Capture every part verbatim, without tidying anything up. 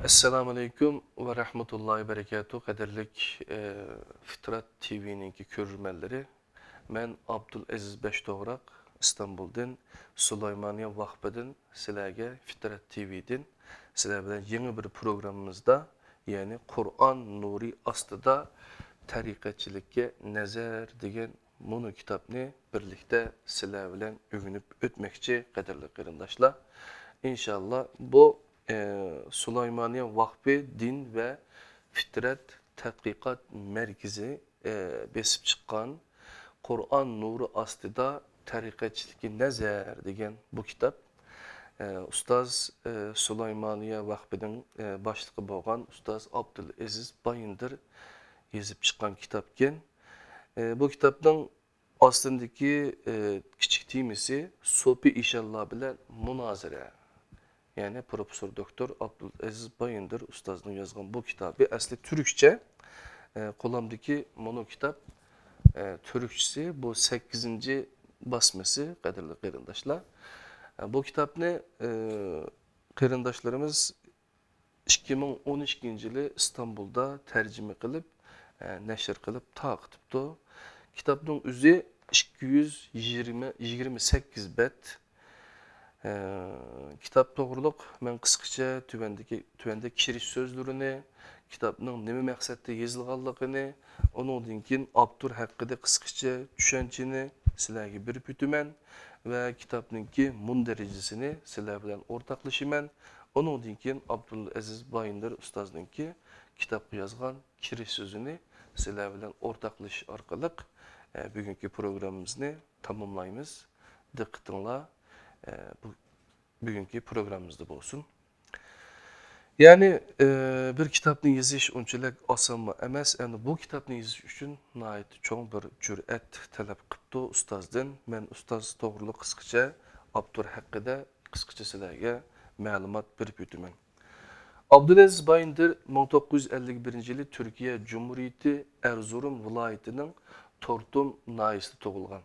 ئەسسالامۇئەلەيكۇم ۋە رەھمەتۇللاھى ۋە بەرىكاتۇھ، قەدىرلىك، ئە، فىترەت تىۋىنىڭكى كۆرۈرمەنلىرى. مەن ئابدۇلئەزىز بەشتوغراق، ئىستانبۇلدىن، سۇلايمانىيە ۋاقفىدىن سىلەرگە فىترەت تىۋىدىن سىلەر بىلەن يېڭى بىر پروگراممىمىزدا، يەنى قۇرئان نۇرى ئاستىدا تەرىقەتچىلىككە نەزەر دېگەن مۇنۇ كىتابنى بىرلىكتە سىلەر بىلەن ئۆگىنىپ ئۆتمەكچى، قەدىرلىك قېرىنداشلار. ئىنشاللا بۇ، ئە، سۇلايمانىيە ۋاقفى دىن ۋە فىترەت تەتقىقات مەركىزى، ئە، بېسىپ چىققان قۇرئان نۇرى ئاستىدا تەرىقەتچىلىككە نەزەر دېگەن بۇ كىتاب، ئە، ئۇستاز، ئە، سۇلايمانىيە ۋاقفىنىڭ، ئە، باشلىقى بولغان ئۇستاز ئابدۇلئەزىز بايىندىر يېزىپ چىققان كىتابكەن. ئە، بۇ كىتابنىڭ ئاستىندىكى، ئى، كىچىك تېمىسى سوپى ئىشانلار بىلەن مۇنازىرە. يەنى پروفېسسور دوكتور ئابدۇلئەزىز بايىندىر ئۇستازنىڭ يازغان بۇ كىتابى ئەسلى تۈركچە. ئى، قولۇمدىكى مۇنۇ كىتاب، ئى، تۈركچىسى، بۇ سەككىزىنچى باسمىسى، قەدىرلىك قېرىنداشلار. ئى، بۇ كىتابنى، ئى، قېرىنداشلىرىمىز ئىككى مىڭ ئون ئىككىنچى يىلى ئىستانبۇلدا تەرجىمە قىلىپ، ئە، نەشر قىلىپ تارقىتىپتۇ. كىتابنىڭ ئۆزى ئىككى يۈز يىگىرمە، يىگىرمە سەككىز بەت. ئە، كىتاب توغرۇلۇق مەن قىسقىچە تۆۋەندىكى، تۆۋەندە كىرىش سۆزلىرىنى، كىتابنىڭ نېمە مەقسەتتە يېزىلغانلىقىنى، ئۇنىڭدىن كېيىن ئاپتور ھەققىدە قىسقىچە چۈشەنچىنى سىلەرگە بېرىپ ئۆتىمەن ۋە كىتابنىڭكى مۇندەرىجىسىنى سىلەر بىلەن ئورتاقلىشىمەن. ئۇنىڭدىن كېيىن ئابدۇلئەزىز بايىندىر ئۇستازنىڭكى كىتابقا يازغان كىرىش سۆزىنى سىلەر بىلەن ئورتاقلىشىش ئارقىلىق، ئە، بۈگۈنكى پروگراممىمىزنى تاماملايمىز. دىققىتىڭلار، ئە، بۇ بۈگۈنكى پروگراممىمىزدا بولسۇن. يەنى، ئى، بىر كىتابنى يېزىش ئۇنچىلىك ئاسانمۇ ئەمەس. ئەمدى بۇ كىتابنى يېزىش ئۈچۈن ناھايىتى چوڭ بىر جۈرئەت تەلەپ قىپتۇ ئۇستازدىن. مەن ئۇستاز توغرۇلۇق قىسقىچە ئاپتور ھەققىدە قىسقىچە سىلەرگە مەلۇمات بېرىپ ئۆتىمەن. ئابدۇلئەزىز بايىندىر مىڭ توققۇز يۈز ئەللىك بىرىنچى يىلى تۈركىيە جۇمھۇرىيىتى ئەرزۇرۇم ۋىلايىتىنىڭ تورتۇم ناھىيەسىدە تۇغۇلغان.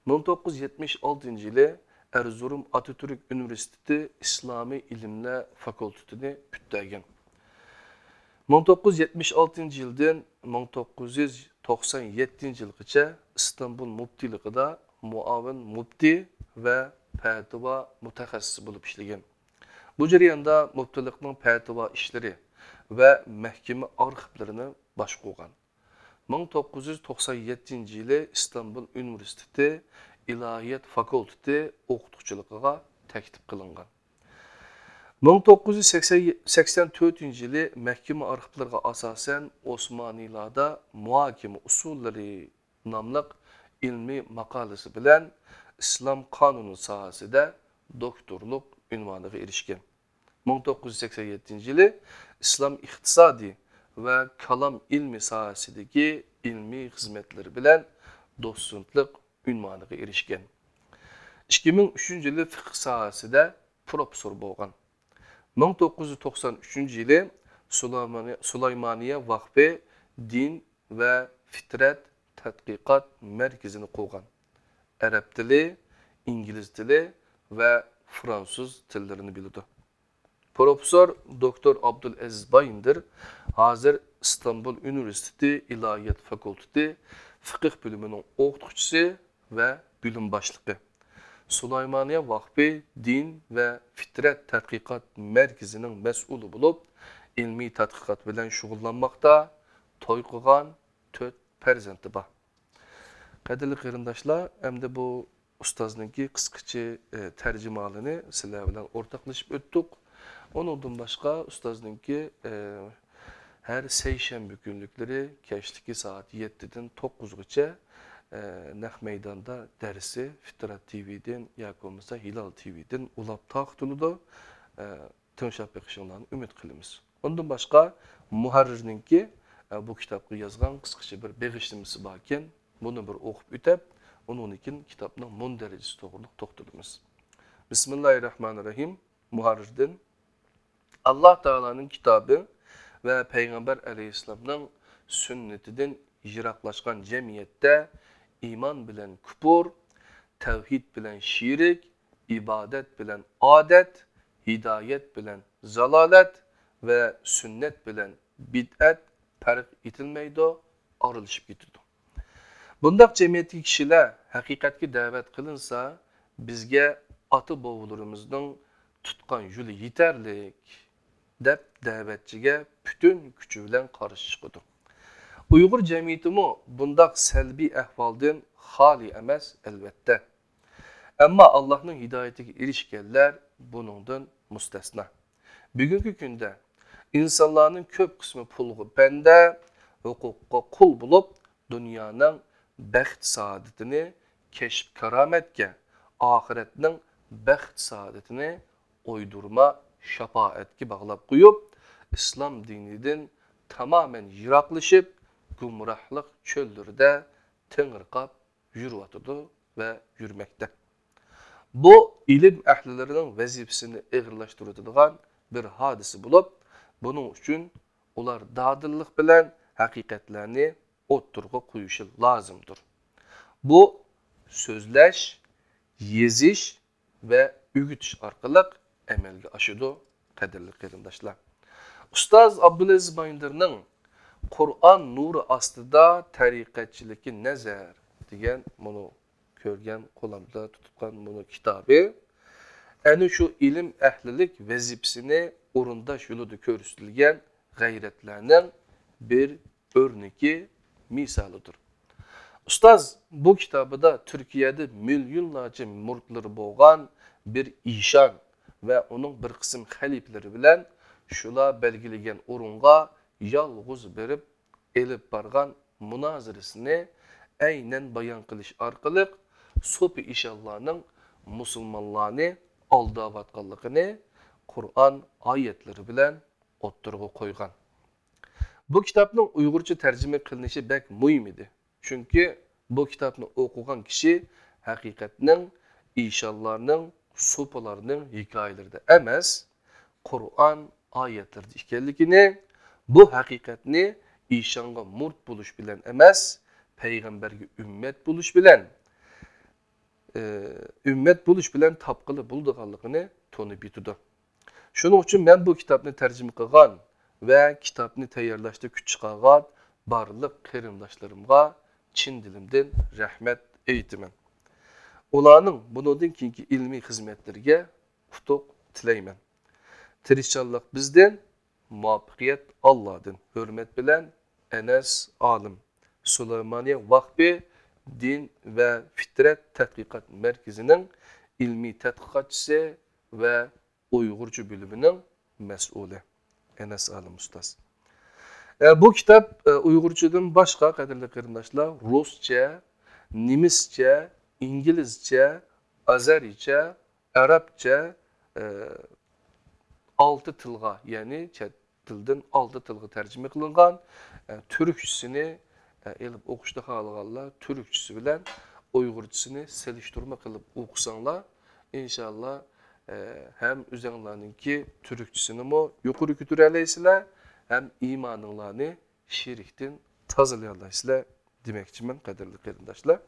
مىڭ توققۇز يۈز يەتمىش ئالتىنچى يىلى ئەرزۇرۇم ئاتاتۈرك ئۇنىۋېرسىتېتى ئىسلامىي ئىلىملەر فاكۇلتېتىنى پۈتتۈرگەن. مىڭ توققۇز يۈز يەتمىش ئالتىنچى يىلدىن مىڭ توققۇز يۈز توقسان يەتتىنچى يىلغىچە ئىستانبۇل مۇپتىلىقىدا مۇئاۋىن مۇپتى ۋە پەتىۋا مۇتەخەسسىسى بولۇپ ئىشلىگەن. بۇ جەرياندا مۇپتىلىقنىڭ پەتىۋا ئىشلىرى ۋە مەھكىمە ئارخىپلىرىنى باشقۇرغان. مىڭ توققۇز يۈز توقسان يەتتىنچى يىلى ئىستانبۇل ئۇنىۋېرسىتېتى ئىلاھىيات فاكۇلتېتى ئوقۇتقۇچىلىقىغا تەكلىپ قىلىنغان. مىڭ توققۇز يۈز سەكسەن تۆتىنچى يىلى مەھكىمە ئارخىپلىرىغا ئاساسەن ئوسمانىيلاردا مۇھاكىمە ئۇسۇللىرى ناملىق ئىلمىي ماقالىسى بىلەن ئىسلام قانۇنى ساھەسىدە دوكتورلۇق ئۇنۋانىغا ئېرىشكەن. مىڭ توققۇز يۈز سەكسەن يەتتىنچى يىلى ئىسلام ئىقتىسادى ۋە كالام ئىلمى ساھەسىدىكى ئىلمىي خىزمەتلىرى بىلەن دوتسېنتلىق ئۇنۋانىغا ئېرىشكەن. ئىككى مىڭ ئۈچىنچى يىلى فىقىھ ساھەسىدە پروفېسسور بولغان. مىڭ توققۇز يۈز توقسان ئۈچىنچى يىلى سۇلايمانىيە، سۇلايمانىيە ۋاقفى دىن ۋە فىترەت تەتقىقات مەركىزىنى قۇرغان. ئەرەب تىلى، ئىنگلىز تىلى ۋە فرانسۇز تىللىرىنى بىلىدۇ. پروفېسسور دوكتور ئابدۇلئەزىز بايىندىر ھازىر ئىستانبۇل ئۇنىۋېرسىتېتى ئىلاھىيات فاكۇلتېتى فىقىھ بۆلۈمىنىڭ ئوقۇتقۇچىسى ۋە بۆلۈم باشلىقى. سۇلايمانىيە ۋاقفى دىن ۋە فىترەت تەتقىقات مەركىزىنىڭ مەسئۇلى بولۇپ، ئىلمىي تەتقىقات بىلەن شۇغۇللانماقتا، توي قىلغان، تۆت پەرزەنتى بار. قەدىرلىك قېرىنداشلار، ئەمدى بۇ ئۇستازنىڭكى قىسقىچە، ئى، تەرجىمىھالىنى سىلەر بىلەن ئورتاقلىشىپ ئۆتتۇق. ئۇنىڭدىن باشقا ئۇستازنىڭكى، ئى، ھەر سەيشەنبە كۈنلۈكلىرى كەچلىكى سائەت يەتتىدىن توققۇزغىچە، ئى، نەق مەيداندا دەرسى فىترەت تىۋىدىن ياكى بولمىسا ھىلال تىۋىدىن ئۇلاپ تارقىتىلىدۇ. ئى، تىڭشاپ بېقىشىڭلارنى ئۈمىد قىلىمىز. ئۇندىن باشقا، مۇھەررىرنىڭكى، ئە، بۇ كىتابقا يازغان قىسقىچە بىر بېغىشلىمىسى باركەن، بۇنى بىر ئوقۇپ ئۆتەپ، ئۇنىڭدىن كېيىن كىتابنىڭ مۇندەرىجىسى توغرىلىق توختىلىمىز. بىسمىللاھىررەھمانىررەھىم. مۇھەررىردىن. ئاللا تائالانىڭ كىتابى ۋە پەيغەمبەر ئەلەيھىسسالامنىڭ سۈننىتىدىن يىراقلاشقان جەمئىيەتتە ئىمان بىلەن كۇپۇر، تەۋھىد بىلەن شېرىك، ئىبادەت بىلەن ئادەت، ھىدايەت بىلەن زالالەت، ۋە سۈننەت بىلەن بىدئەت پەرق ئېتىلمەيدۇ، ئارىلىشىپ كېتىدۇ. بۇنداق جەمئىيەتتىكى كىشىلەر ھەقىقەتكە دەۋەت قىلىنسا، بىزگە ئاتا-بوۋىلىرىمىزنىڭ تۇتقان يولى يېتەرلىك، دەپ دەۋەتچىگە پۈتۈن كۈچى بىلەن قارشى چىقىدۇ. ئۇيغۇر جەمئىيىتىمۇ بۇنداق سەلبىي ئەھۋالدىن خالىي ئەمەس، ئەلۋەتتە. ئەمما ئاللاھنىڭ ھىدايىتىگە ئېرىشكەنلەر بۇنىڭدىن مۇستەسنا. بۈگۈنكى كۈندە ئىنسانلارنىڭ كۆپ قىسمى پۇلغا بەندە، ھوقۇققا قۇل بولۇپ، دۇنيانىڭ بەخت-سائادىتىنى كەشپ-كارامەتكە، ئاخىرەتنىڭ بەخت-سائادىتىنى ئويدۇرما شاپائەتكە باغلاپ قويۇپ، ئىسلام دىنىدىن تامامەن يىراقلىشىپ، گۇمراھلىق چۆللىرىدە تېڭىرقاپ يۈرۈۋاتىدۇ ۋە يۈرمەكتە. بۇ ئىلىم ئەھلىلىرىنىڭ ۋەزىپىسىنى ئېغىرلاشتۇرۇۋېتىدىغان بىر ھادىسە بولۇپ، بۇنىڭ ئۈچۈن ئۇلار دادىللىق بىلەن ھەقىقەتلەرنى ئوتتۇرىغا قويۇشى لازىمدۇر. بۇ سۆزلەش، يېزىش ۋە ئۆگىتىش ئارقىلىق ئەمەلگە ئاشىدۇ، قەدىرلىك قېرىنداشلار. ئۇستاز ئابدۇلئەزىز بايىندىرنىڭ «قۇرئان نۇرى ئاستىدا تەرىقەتچىلىككە نەزەر» دېگەن مۇنۇ كۆرگەن، قولۇمدا تۇتقان مۇنۇ كىتابى ئەنە شۇ ئىلىم ئەھلىلىك ۋەزىپىسىنى ئورۇنداش يولىدا كۆرسىتىلگەن غەيرەتلەرنىڭ بىر ئۆرنىكى، مىسالىدۇر. ئۇستاز بۇ كىتابىدا تۈركىيەدە مىليونلارچە مۇرىتلىرى بولغان بىر ئىشان ۋە ئۇنىڭ بىر قىسىم خەلىپىلىرى بىلەن شۇلار بەلگىلىگەن ئورۇنغا يالغۇز بېرىپ ئېلىپ بارغان مۇنازىرىسىنى ئەينەن بايان قىلىش ئارقىلىق سوپى ئىشانلارنىڭ مۇسۇلمانلارنى ئالداۋاتقانلىقىنى قۇرئان ئايەتلىرى بىلەن ئوتتۇرىغا قويغان. بۇ كىتابنىڭ ئۇيغۇرچە تەرجىمە قىلىنىشى بەك مۇھىم ئىدى. چۈنكى بۇ كىتابنى ئوقۇغان كىشى ھەقىقەتنىڭ ئىشانلارنىڭ، سوپىلارنىڭ ھېكايىلىرىدە ئەمەس، قۇرئان ئايەتلىرىدە ئىكەنلىكىنى، بۇ ھەقىقەتنى ئىشانغا مۇرىت بولۇش بىلەن ئەمەس، پەيغەمبەرگە ئۈممەت بولۇش بىلەن، ئى، ئۈممەت بولۇش بىلەن تاپقىلى بولىدىغانلىقىنى تونۇپ يېتىدۇ. شۇنىڭ ئۈچۈن مەن بۇ كىتابنى تەرجىمە قىلغان ۋە كىتابنى تەييارلاشتا كۈچ چىقارغان بارلىق قېرىنداشلىرىمغا چىن دىلىمدىن رەھمەت ئېيتىمەن. ئۇلارنىڭ بۇنىڭدىن كېيىنكى ئىلمىي خىزمەتلىرىگە ئۇتۇق تىلەيمەن. تىرىشچانلىق بىزدىن، مۇۋەپپەقىيەت ئاللادىن. ھۆرمەت بىلەن، ئەنەس ئالىم، سۇلايمانىيە ۋەقپى دىن ۋە فىترەت تەتقىقات مەركىزىنىڭ ئىلمىي تەتقىقاتچىسى ۋە ئۇيغۇرچە بۆلۈمىنىڭ مەسئۇلى ئەنەس ئالىم ئۇستاز. ئە، بۇ كىتاب، ئە، ئۇيغۇرچىدىن باشقا، قەدىرلىك قېرىنداشلار، رۇسچە، نېمىسچە، ئىنگلىزچە، ئازەرىيچە، ئەرەبچە، ئە، ئالتە تىلغا، يەنى چەت تىلدىن ئالتە تىلغا تەرجىمە قىلىنغان. ئە، تۈركچىسىنى، ئە، ئېلىپ ئوقۇشنى خالىغانلار تۈركچىسى بىلەن ئۇيغۇرچىسىنى سېلىشتۇرما قىلىپ ئوقۇساڭلار، ئىنشاللا، ئە، ھەم ئۆزۈڭلارنىڭكى تۈركچىسىنىمۇ يۇقىرى كۆتۈرەلەيسىلەر، ھەم ئىمانىڭلارنى شىركتىن تازىلىيالايسىلەر دېمەكچىمەن، قەدىرلىك قېرىنداشلار.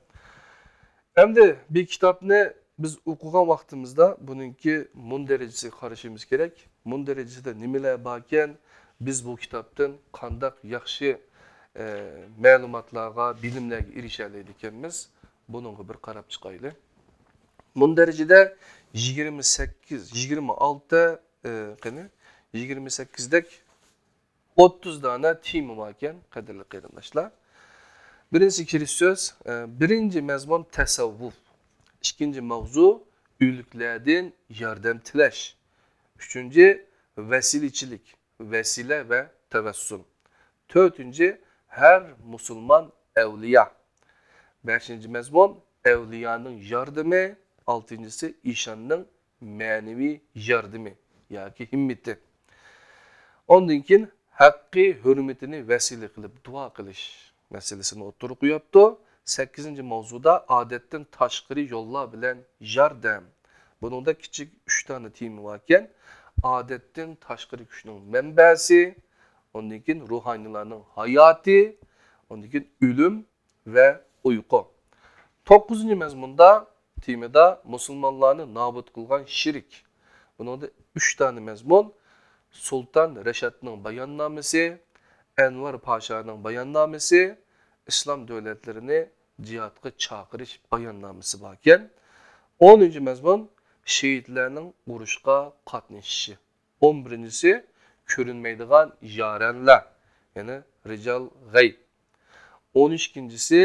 ئەمدى بىر كىتابنى بىز ئوقۇغان ۋاقتىمىزدا بۇنىڭكى مۇندەرىجىسىگە قارىشىمىز كېرەك. مۇندەرىجىسىدە نېمىلەر باركەن؟ بىز بۇ كىتابتىن قانداق ياخشى، ئە، مەلۇماتلارغا، بىلىملەرگە ئېرىشەلەيدىكەنمىز؟ بۇنىڭغا بىر قاراپ چىقايلى. مۇندەرىجىدە يىگىرمە سەككىز، يىگىرمە ئالتە، ئە، قېنى، يىگىرمە سەككىزدەك ئوتتۇز دانە تېما باركەن، قەدىرلىك قېرىنداشلار. بىرىنچىسى كىرىش سۆز، ئە، بىرىنچى مەزمۇن تەسەۋۋۇپ، ئىككىنچى ماۋزۇ ئۆلۈكلەردىن ياردەم تىلەش، ئۈچىنچى ۋەسىلىچىلىك، ۋەسىلە ۋە تەۋەسسۇل، تۆتىنچى ھەر مۇسۇلمان ئەۋلىيا، بەشىنچى مەزمۇن ئەۋلىيانىڭ ياردىمى، ئالتىنچىسى ئىشاننىڭ مەنىۋى ياردىمى ياكى ھىممىتى. ئاندىن كېيىن ھەققى ھۆرمىتىنى ۋەسىلە قىلىپ دۇئا قىلىش مەسىلىسىنى ئوتتۇرىغا قويۇپتۇ. سەككىزىنچى ماۋزۇدا ئادەتتىن تاشقىرى يوللار بىلەن ياردەم. بۇنىڭدا كىچىك ئۈچ دانە تېما باركەن. ئادەتتىن تاشقىرى كۈچنىڭ مەنبەسى، ئاندىن كېيىن روھانىيلارنىڭ ھاياتى، ئاندىن كېيىن ئۆلۈم ۋە ئۇيقۇ. توققۇزىنچى مەزمۇندا، تېمىدا مۇسۇلمانلارنى نابۇت قىلغان شىرك. بۇنىڭدا ئۈچ دانە مەزمۇن. سۇلتان رەشادنىڭ باياننامىسى، ئەنۋەر پاشانىڭ باياننامىسى، ئىسلام دۆلەتلىرىنى جىھادقا چاقىرىش باياننامىسى باركەن. ئونىنچى مەزمۇن شېھىتلەرنىڭ ئۇرۇشقا قاتنىشىشى. ئون بىرىنچىسى كۆرۈنمەيدىغان يارەنلەر، يەنى رىجال غەيب. ئون ئىككىنچىسى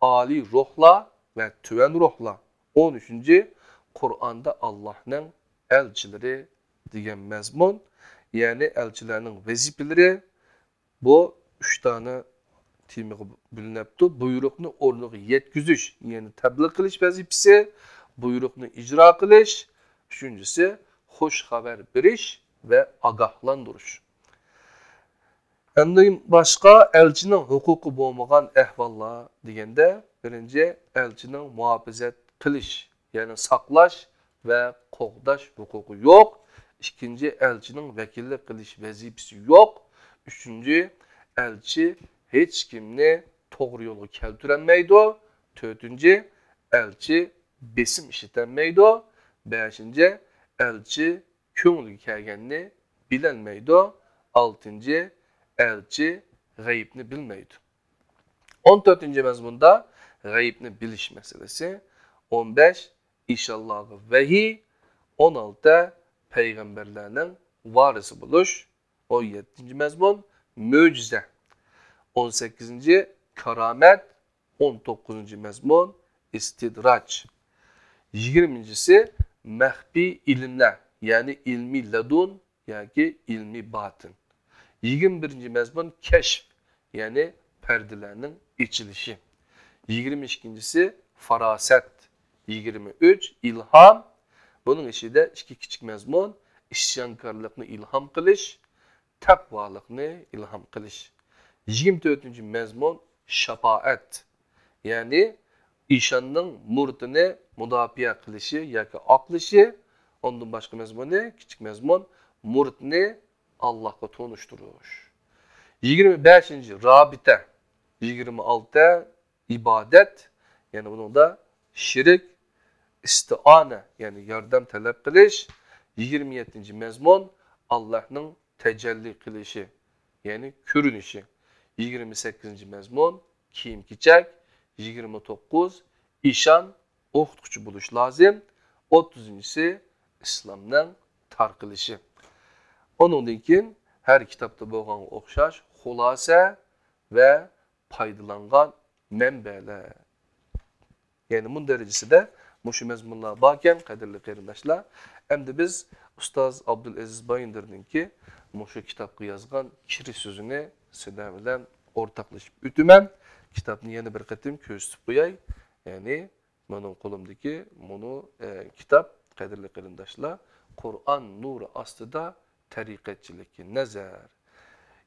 ئالىي روھلار ۋە تۆۋەن روھلار. ئون ئۈچىنچى قۇرئاندا ئاللاھنىڭ ئەلچىلىرى دېگەن مەزمۇن، يەنى ئەلچىلەرنىڭ ۋەزىپىلىرى. بۇ ئۈچ دانە تېمىغا بۆلۈنەپتۇ. بۇيرۇقنى ئورنىغا يەتكۈزۈش، يەنى تەبلىغ قىلىش ۋەزىپىسى، بۇيرۇقنى ئىجرا قىلىش، ئۈچىنچىسى خۇش خەۋەر بېرىش ۋە ئاگاھلاندۇرۇش. ئەمدى باشقا ئەلچىنىڭ ھوقۇقى بولمىغان ئەھۋاللار دېگەندە، بىرىنچى، ئەلچىنىڭ مۇھاپىزەت قىلىش، يەنى ساقلاش ۋە قوغداش ھوقۇقى يوق. ئىككىنچى، ئەلچىنىڭ ۋەكىللىك قىلىش ۋەزىپىسى يوق. ئۈچىنچى، ئەلچى ھېچكىمنى توغرا يولغا كەلتۈرەلمەيدۇ. تۆتىنچى، ئەلچى بېسىم ئىشلىتەلمەيدۇ. بەشىنچى، ئەلچى كۆڭلىگە كەلگەننى بىلەلمەيدۇ. ئالتىنچى، ئەلچى غەيىبنى بىلمەيدۇ. ئون تۆتىنچى مەزمۇندا غەيىبنى بىلىش مەسىلىسى. ئون بەش، ئىشانلارغا ۋەھىي. ئون ئالتە، پەيغەمبەرلەرنىڭ ۋارىسى بولۇش. ئون يەتتىنچى مەزمۇن مۆجىزە. ئون سەككىزىنچى، كارامەت. ئون توققۇزىنچى مەزمۇن ئىستىدراج. يىگىرمىنچىسى مەخپىي ئىلىملەر، يەنى ئىلمىي لەدۇن ياكى ئىلمىي باتىن. يىگىرمە بىرىنچى مەزمۇن كەشف، يەنى پەردىلەرنىڭ ئېچىلىشى. يىگىرمە ئىككىنچىسى فاراسەت. يىگىرمە ئۈچ ئىلھام. بۇنىڭ ئىچىدە ئىككى كىچىك مەزمۇن، ئىسيانكارلىقنى ئىلھام قىلىش، تەقۋالىقنى ئىلھام قىلىش. يىگىرمە تۆتىنچى مەزمۇن شاپائەت، يەنى ئىشاننىڭ مۇرىتىنى مۇداپىئە قىلىشى ياكى ئاقلىشى. ئۇندىن باشقا مەزمۇنى، كىچىك مەزمۇن، مۇرىتنى ئاللاھقا تونۇشتۇرۇش. يىگىرمە بەشىنچى رابىتە، يىگىرمە ئالتە ئىبادەت، يەنى بۇنىڭدا شىرك، ئىستىئانە، يەنى ياردەم تەلەپ قىلىش. يىگىرمە يەتتىنچى مەزمۇن ئاللاھنىڭ تەجەللى قىلىشى، يەنى كۆرۈنۈشى. يىگىرمە سەككىزىنچى مەزمۇن كىيىم-كېچەك. يىگىرمە توققۇز ئىشان، ئوقۇتقۇچى بولۇش لازىم. ئوتتۇزىنچىسى ئىسلامنىڭ تارقىلىشى. ئۇنىڭدىن كېيىن ھەر كىتابتا بولغانغا ئوخشاش خۇلاسە ۋە پايدىلانغان مەنبەلەر. يەنى مۇن دەرىجىسىدە مۇشۇ مەزمۇنلار باركەن، قەدىرلىك قېرىنداشلار. ئەمدى بىز ئۇستاز ئابدۇلئەزىز بايىندىرنىڭكى مۇشۇ كىتابقا يازغان كىرىش سۆزىنى سىلەر بىلەن ئورتاقلىشىپ ئۆتىمەن. كىتابنى يەنە بىر قېتىم كۆرسىتىپ قوياي. يەنى مېنىڭ قولۇمدىكى مۇنۇ، ئە، كىتاب، قەدىرلىك قېرىنداشلار، قۇرئان نۇرى ئاستىدا تەرىقەتچىلىككە نەزەر.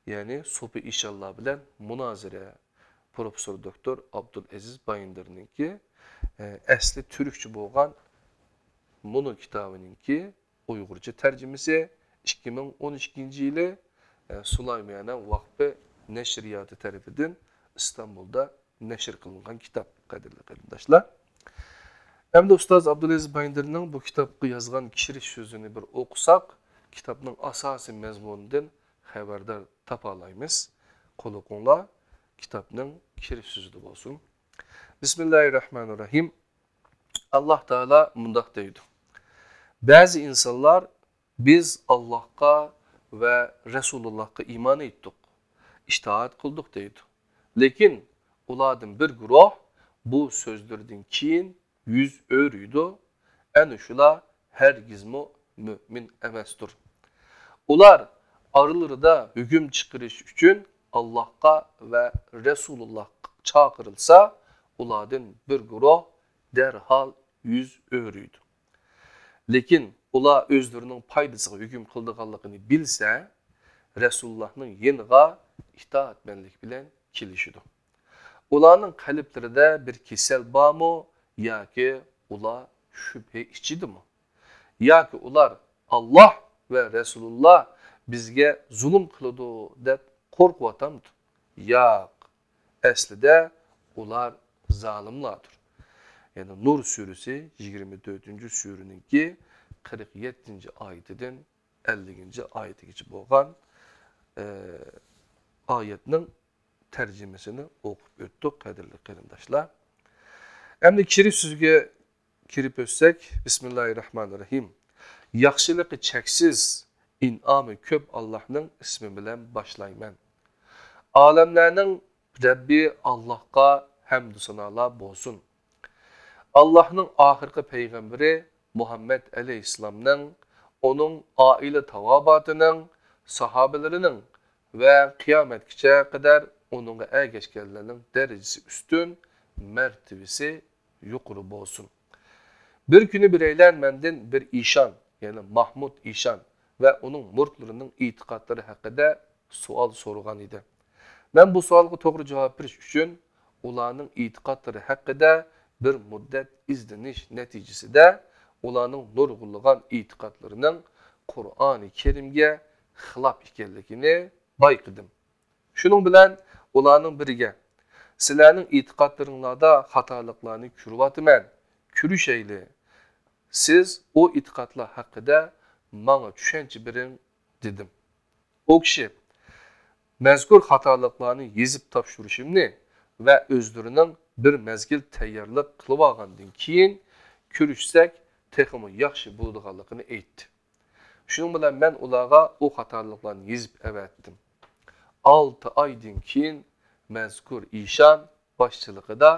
يەنى سوپى ئىشانلار بىلەن مۇنازىرە. پروفېسسور دوكتور ئابدۇلئەزىز بايىندىرنىڭكى، ئە، ئەسلى تۈركچە بولغان مۇنۇ كىتابىنىڭكى ئۇيغۇرچە تەرجىمىسى ئىككى مىڭ ئون ئىككىنچى يىلى، ئە، سۇلايمانە ۋاقپى نەشرىياتى تەرىپىدىن ئىستانبۇلدا نەشر قىلىنغان كىتاب، قەدىرلىك قېرىنداشلار. ئەمدى ئۇستاز ئابدۇلئەزىز بايىندىرنىڭ بۇ كىتابقا يازغان كىرىش سۆزىنى بىر ئوقۇساق، كىتابنىڭ ئاساسىي مەزمۇنىدىن خەۋەردار تاپالايمىز. قۇلىقىڭلار، كىتابنىڭ كىرىش سۆزىدە بولسۇن. بىسمىللاھىررەھمانىررەھىم. ئاللاھ تائالا مۇنداق دەيدۇ: بەزى ئىنسانلار، بىز ئاللاھقا ۋە رەسۇلۇللاھقا ئىمان ئېيتتۇق، ئىتائەت قىلدۇق دەيدۇ. لېكىن ئۇلاردىن بىر گۇرۇھ بۇ سۆزلىرىدىن كېيىن يۈز ئۆرۈيدۇ. ئەنە شۇلار ھەرگىزمۇ مۆمىن ئەمەستۇر. ئۇلار ئارىلىرىدا ھۆكۈم چىقىرىش ئۈچۈن ئاللاھقا ۋە رەسۇلۇللاھقا چاقىرىلسا، ئۇلاردىن بىر گۇرۇھ دەرھال يۈز ئۆرۈيدۇ. لېكىن ئۇلار ئۆزلىرىنىڭ پايدىسىغا ھۆكۈم قىلىدىغانلىقىنى بىلسە، رەسۇلۇللاھنىڭ يېنىغا ئىتائەتمەنلىك بىلەن كېلىشىدۇ. ئۇلارنىڭ قەلبلىرىدە بىر كېسەل بارمۇ ياكى ئۇلار شۈبھە ئىچىدىمۇ؟ ياكى ئۇلار ئاللاھ ۋە رەسۇلۇللاھ بىزگە زۇلۇم قىلىدۇ دەپ قورقۇۋاتامدۇ؟ ياق، ئەسلىدە ئۇلار زالىملاردۇر. يەنى نۇر سۈرىسى يىگىرمە تۆتىنچى سۈرىنىڭكى قىرىق يەتتىنچى ئايىتىدىن ئەللىكىنچى ئايىتىگىچە بولغان، ئە، ئايەتنىڭ تەرجىمىسىنى ئوقۇپ ئۆتتۇق، قەدىرلىك قېرىنداشلار. ئەمدى كىرىش سۆزگە كىرىپ ئۆتسەك، بىسمىللاھىررەھمانىررەھىم. ياخشىلىقى چەكسىز، ئىنئامى كۆپ ئاللاھنىڭ ئىسمى بىلەن باشلايمەن. ئالەملەرنىڭ رەببى ئاللاھقا ھەمدۇ سانالار بولسۇن. ئاللاھنىڭ ئاخىرقى پەيغەمبىرى مۇھەممەد ئەلەيھىسسالامنىڭ، ئۇنىڭ ئائىلە تاۋابىئاتىنىڭ، ساھابىلىرىنىڭ ۋە قىيامەتكىچە قەدەر ئۇنىڭغا ئەگەشكەنلەرنىڭ دەرىجىسى ئۈستۈن، مەرتىۋىسى يۇقىرى بولسۇن. بىر كۈنى بىرەيلەن مەندىن بىر ئىشان، يەنى ماھمۇد ئىشان ۋە ئۇنىڭ مۇرىتلىرىنىڭ ئېتىقادلىرى ھەققىدە سوئال سورىغان ئىدى. مەن بۇ سوئالغا توغرا جاۋاب بېرىش ئۈچۈن ئۇلارنىڭ ئېتىقادلىرى ھەققىدە بىر مۇددەت ئىزدىنىش نەتىجىسىدە، ئۇلارنىڭ نۇرغۇنلىغان ئېتىقادلىرىنىڭ قۇرئانى كەرىمگە خىلاپ ئىكەنلىكىنى بايقىدىم. شۇنىڭ بىلەن ئۇلارنىڭ بىرىگە، سىلەرنىڭ ئېتىقادلىرىڭلاردا خاتالىقلارنى كۆرۈۋاتىمەن، كۆرۈشەيلى. سىز ئۇ ئېتىقادلار ھەققىدە ماڭا چۈشەنچە بېرىڭ، دېدىم. ئۇ كىشى مەزكۇر خاتالىقلارنى يېزىپ تاپشۇرۇشۇمنى ۋە ئۆزلىرىنىڭ بىر مەزگىل تەييارلىق قىلىۋالغاندىن كېيىن كۆرۈشسەك تېخىمۇ ياخشى بولىدىغانلىقىنى ئېيتتى. شۇنىڭ بىلەن مەن ئۇلارغا ئۇ خاتالىقلارنى يېزىپ ئەۋەتتىم. ئالتە ئايدىن كېيىن مەزكۇر ئىشان باشچىلىقىدا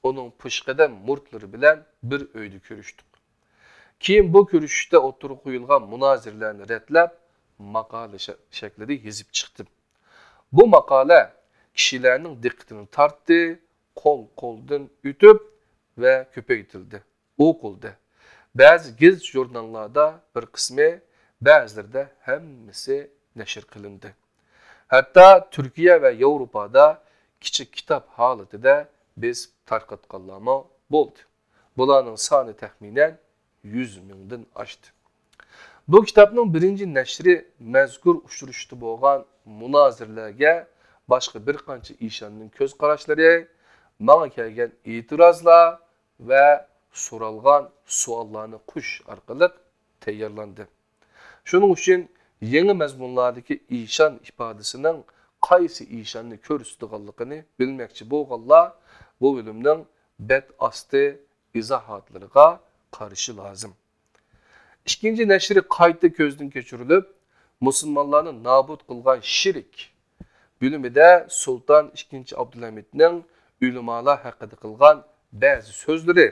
ئۇنىڭ پېشقەدەم مۇرىتلىرى بىلەن بىر ئۆيدە كۆرۈشتۇق. كېيىن بۇ كۆرۈشۈشتە ئوتتۇرىغا قويۇلغان مۇنازىرىلەرنى رەتلەپ، ماقالە شە-، شەكلىدە يېزىپ چىقتىم. بۇ ماقالە كىشىلەرنىڭ دىققىتىنى تارتتى، قول-قولدىن ئۆتۈپ ۋە كۆپەيتىلدى، ئوقۇلدى. بەزى گېزىت-ژۇرناللاردا بىر قىسمى، بەزىلىرىدە ھەممىسى نەشر قىلىندى. ھەتتا تۈركىيە ۋە ياۋروپادا كىچىك كىتاب ھالىتىدە بېسىپ تارقاتقانلارمۇ بولدى. بۇلارنىڭ سانى تەخمىنەن يۈز مىڭدىن ئاشتى. بۇ كىتابنىڭ بىرىنچى نەشرى مەزكۇر ئۇچرىشىشتا بولغان مۇنازىرىلەرگە باشقا بىر قانچە ئىشاننىڭ كۆز قاراشلىرى، ماڭا كەلگەن ئېتىرازلار ۋە سورالغان سوئاللارنى قوشۇش ئارقىلىق تەييارلاندى. شۇنىڭ ئۈچۈن يېڭى مەزمۇنلاردىكى ئىشان ئىپادىسىنىڭ قايسى ئىشاننى كۆرسىتىدىغانلىقىنى بىلمەكچى بولغانلار بۇ بۆلۈمنىڭ بەت ئاستى ئىزاھاتلىرىغا قارىشى لازىم. ئىككىنچى نەشرى قايتا كۆزدىن كەچۈرۈلۈپ، مۇسۇلمانلارنى نابۇت قىلغان شىرك بۆلۈمىدە سۇلتان ئىككىنچى ئابدۇلھەمىدنىڭ ئۆلىمالار ھەققىدە قىلغان بەزى سۆزلىرى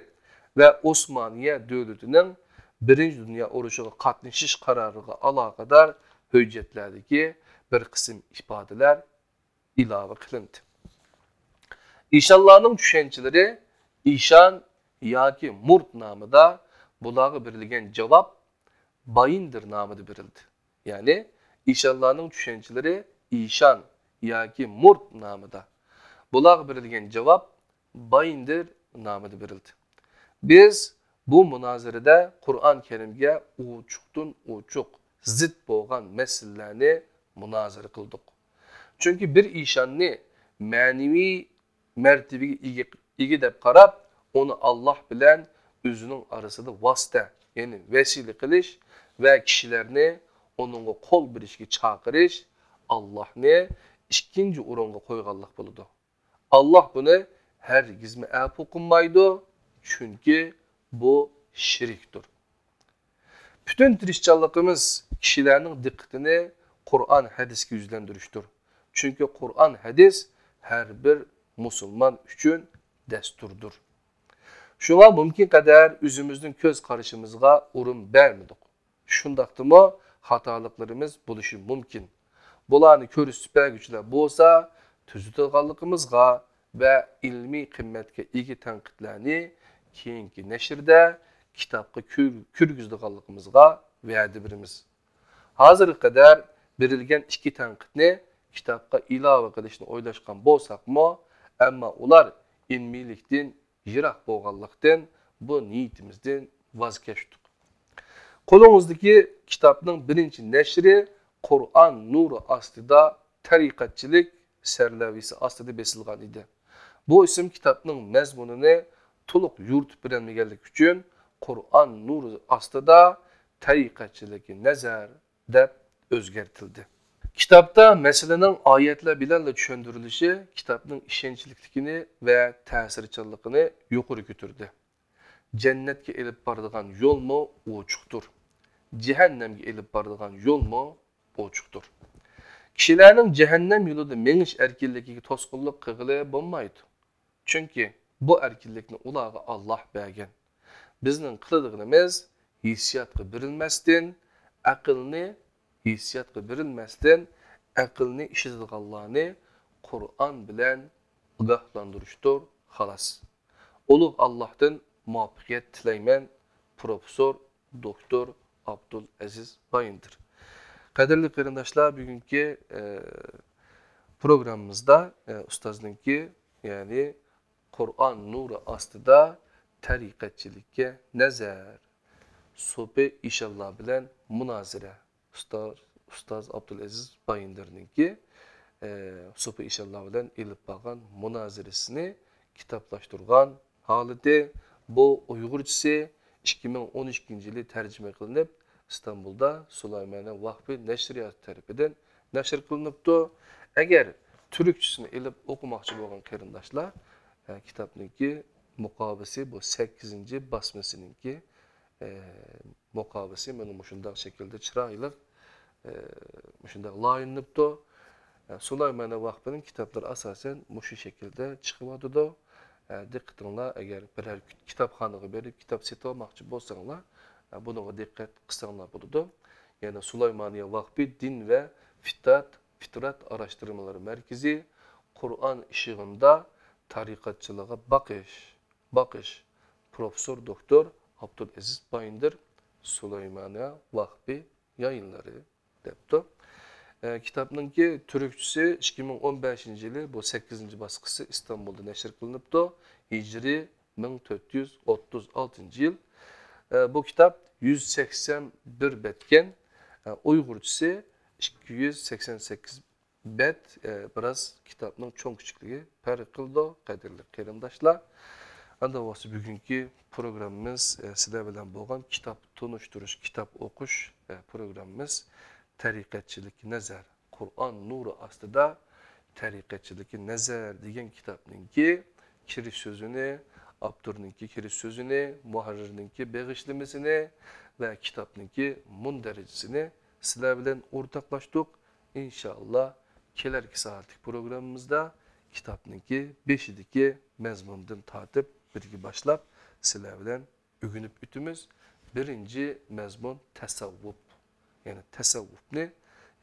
ۋە ئوسمانىيە دۆلىتىنىڭ بىرىنچى دۇنيا ئۇرۇشىغا قاتنىشىش قارارىغا ئالاقىدار ھۆججەتلەردىكى بىر قىسىم ئىپادىلەر ئىلاۋە قىلىندى. ئىشانلارنىڭ چۈشەنچىلىرى ئىشان ياكى مۇرت نامىدا، بۇلارغا بېرىلگەن جاۋاب بايىندىر نامىدا بېرىلدى. يەنى ئىشانلارنىڭ چۈشەنچىلىرى ئىشان ياكى مۇرت نامىدا، بۇلارغا بېرىلگەن جاۋاب بايىندىر نامىدا بېرىلدى. بىز بۇ مۇنازىرىدە قۇرئان كەرىمگە ئوچۇقتىن ئوچۇق زىت بولغان مەسىلىلەرنى مۇنازىرە قىلدۇق. چۈنكى بىر ئىشاننى مەنىۋى مەرتىۋىگە ئىگە، ئىگە دەپ قاراپ، ئۇنى ئاللاھ بىلەن ئۆزىنىڭ ئارىسىدا ۋاسىتە، يەنى ۋەسىلە قىلىش ۋە كىشىلەرنى ئۇنىڭغا قول بېرىشكە چاقىرىش ئاللاھنى ئىككىنچى ئورۇنغا قويغانلىق بولىدۇ. ئاللاھ بۇنى ھەرگىزمۇ ئەپۇ قىلمايدۇ، چۈنكى بۇ شىركتۇر. پۈتۈن تىرىشچانلىقىمىز كىشىلەرنىڭ دىققىتىنى قۇرئان ھەدىسكە يۈزلەندۈرۈشتۇر. چۈنكى قۇرئان ھەدىس ھەر بىر مۇسۇلمان ئۈچۈن دەستۇردۇر. شۇڭا مۇمكىن قەدەر ئۆزىمىزنىڭ كۆز قارىشىمىزغا ئورۇن بەرمىدۇق. شۇنداقتىمۇ خاتالىقلىرىمىز بولۇشى مۇمكىن. بۇلارنى كۆرسىتىپ بەرگۈچىلەر بولسا تۈزىتىدىغانلىقىمىزغا ۋە ئىلمىي قىممەتكە ئىگە تەنقىدلەرنى كېيىنكى نەشردە كىتابقا كىر-، كىرگۈزىدىغانلىقىمىزغا ۋەدە بېرىمىز. ھازىرغا قەدەر بېرىلگەن ئىككى تەنقىدنى كىتابقا ئىلاۋە قىلىشنى ئويلاشقان بولساقمۇ، ئەمما ئۇلار ئىلمىيلىكتىن يىراق بولغانلىقتىن، بۇ نىيىتىمىزدىن ۋاز كەچتۇق. قولىڭىزدىكى كىتابنىڭ بىرىنچى نەشرى قۇرئان نۇرى ئاستىدا تەرىقەتچىلىك سەرلەۋھىسى ئاستىدا بېسىلغان ئىدى. بۇ ئىسىم كىتابنىڭ مەزمۇنىنى تولۇق يورۇتۇپ بېرەلمىگەنلىكى ئۈچۈن، قۇرئان نۇرى ئاستىدا تەرىقەتچىلىككە نەزەر دەپ ئۆزگەرتىلدى. كىتابتا مەسىلىنىڭ ئايەتلەر بىلەنلا چۈشەندۈرۈلۈشى كىتابنىڭ ئىشەنچلىكلىكىنى ۋە تەسىرچانلىقىنى يۇقىرى كۆتۈردى. جەننەتكە ئېلىپ بارىدىغان يولمۇ ئوچۇقتۇر. جەھەننەمگە ئېلىپ بارىدىغان يولمۇ ئوچۇقتۇر. كىشىلەرنىڭ جەھەننەم يولىدا مېڭىش ئەركىنلىكىگە توسقۇنلۇق قىلغىلى بولمايدۇ. چۈنكى بۇ ئەركىنلىكنى ئۇلارغا ئاللاھ بەرگەن. بىزنىڭ قىلىدىغىنىمىز ھېسسىياتقا بېرىلمەستىن، ئەقىلنى، ھېسسىياتقا بېرىلمەستىن، ئەقىلنى ئىشلىتىدىغانلارنى قۇرئان بىلەن ئاگاھلاندۇرۇشتۇر، خالاس. ئۇلۇغ ئاللاھتىن مۇۋەپپەقىيەت تىلەيمەن، پروفېسسور دوكتور ئابدۇلئەزىز بايىندىر. قەدىرلىك قېرىنداشلار، بۈگۈنكى، ئە، پروگراممىمىزدا، ئە، ئۇستازنىڭكى، يەنى قۇرئان نۇرى ئاستىدا تەرىقەتچىلىككە نەزەر، سوپى ئىشانلار بىلەن مۇنازىرە، ئۇستاز، ئۇستاز ئابدۇلئەزىز بايىندىرنىڭكى، ئە، سوپى ئىشانلار بىلەن ئېلىپ بارغان مۇنازىرىسىنى كىتابلاشتۇرغان ھالىتى. بۇ ئۇيغۇرچىسى ئىككى مىڭ ئون ئىككىنچى يىلى تەرجىمە قىلىنىپ، ئىستانبۇلدا سۇلايمانىيە ۋاقپى نەشرىياتى تەرىپىدىن نەشر قىلىنىپتۇ. ئەگەر تۈركچىسىنى ئېلىپ ئوقۇماقچى بولغان قېرىنداشلار، ئە، كىتابنىڭكى مۇقاۋىسى، بۇ سەككىزىنچى باسمىسىنىڭكى، ئە، مۇقاۋىسى مانا مۇشۇنداق شەكىلدە چىرايلىق، ئە، مۇشۇنداق لايىھىلىنىپتۇ. ئە، سۇلايمانىيە ۋاقپىنىڭ كىتابلىرى ئاساسەن مۇشۇ شەكىلدە چىقىۋاتىدۇ. ئە، دىققىتىڭلار، ئەگەر بىرەر كىتابخانىغا بېرىپ كىتاب سېتىۋالماقچى بولساڭلار، ئە، بۇنىڭغا دىققەت قىلساڭلار بولىدۇ. يەنى سۇلايمانىيە ۋاقپى دىن ۋە فىترات، فىترات ئاراشتۇرمىلىرى مەركىزى، قۇرئان ئىشىغىندا تەرىقەتچىلىككە باقىش، باقىش، پروفېسسور دوكتور ئابدۇلئەزىز بايىندىر، سۇلايمانىيە ۋاقپى يايىنلىرى دەپتۇ. ئە، كىتابنىڭكى تۈركچىسى ئىككى مىڭ ئون بەشىنچى يىلى بۇ سەككىزىنچى باسقۇچى ئىستانبۇلدا نەشر قىلىنىپتۇ. ھىجرىي مىڭ تۆت يۈز ئوتتۇز ئالتىنچى يىل. ئە، بۇ كىتاب يۈز سەكسەن بىر بەتكەن. ئە، ئۇيغۇرچىسى ئىككى يۈز سەكسەن سەككىز بەت، ئە، بىراز كىتابنىڭ چوڭ كىچىكلىكى پەرق قىلىدۇ، قەدىرلىك قېرىنداشلار. ئاندىن بولسا بۈگۈنكى پروگراممىمىز، ئە، سىلەر بىلەن بولغان كىتاب تونۇشتۇرۇش، كىتاب ئوقۇش، ئە، پروگراممىمىز تەرىقەتچىلىككە نەزەر، قۇرئان نۇرى ئاستىدا تەرىقەتچىلىككە نەزەر دېگەن كىتابنىڭكى كىرىش سۆزىنى، ئاپتورنىڭكى كىرىش سۆزىنى، مۇھەررىرنىڭكى بېغىشلىمىسىنى ۋە كىتابنىڭكى مۇندەرىجىسىنى سىلەر بىلەن ئورتاقلاشتۇق. ئىنشائاللا، كېلەركى سائەتلىك پروگراممىمىزدا كىتابنىڭكى بېشىدىكى مەزمۇندىن تارتىپ بىرگە باشلاپ سىلەر بىلەن ئۆگىنىپ ئۆتىمىز. بىرىنچى مەزمۇن تەسەۋۋۇپ، يەنى تەسەۋۋۇپنى،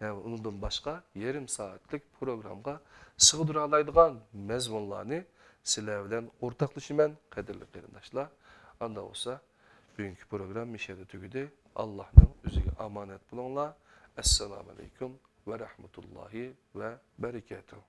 يەنى ئۇنىڭدىن باشقا يېرىم سائەتلىك پروگراممىغا سىغدۇرالايدىغان مەزمۇنلارنى سىلەر بىلەن ئورتاقلىشىمەن، قەدىرلىك قېرىنداشلار. ئاندا بولسا، بۈگۈنكى پروگرامما مۇشۇ يەردە تۈگىدى. ئاللاھنىڭ ئۆزىگە ئامانەت بولۇڭلار. ئەسسالامۇ ئەلەيكۇم ۋە رەھمەتۇللاھى ۋە بەرىكاتۇھ.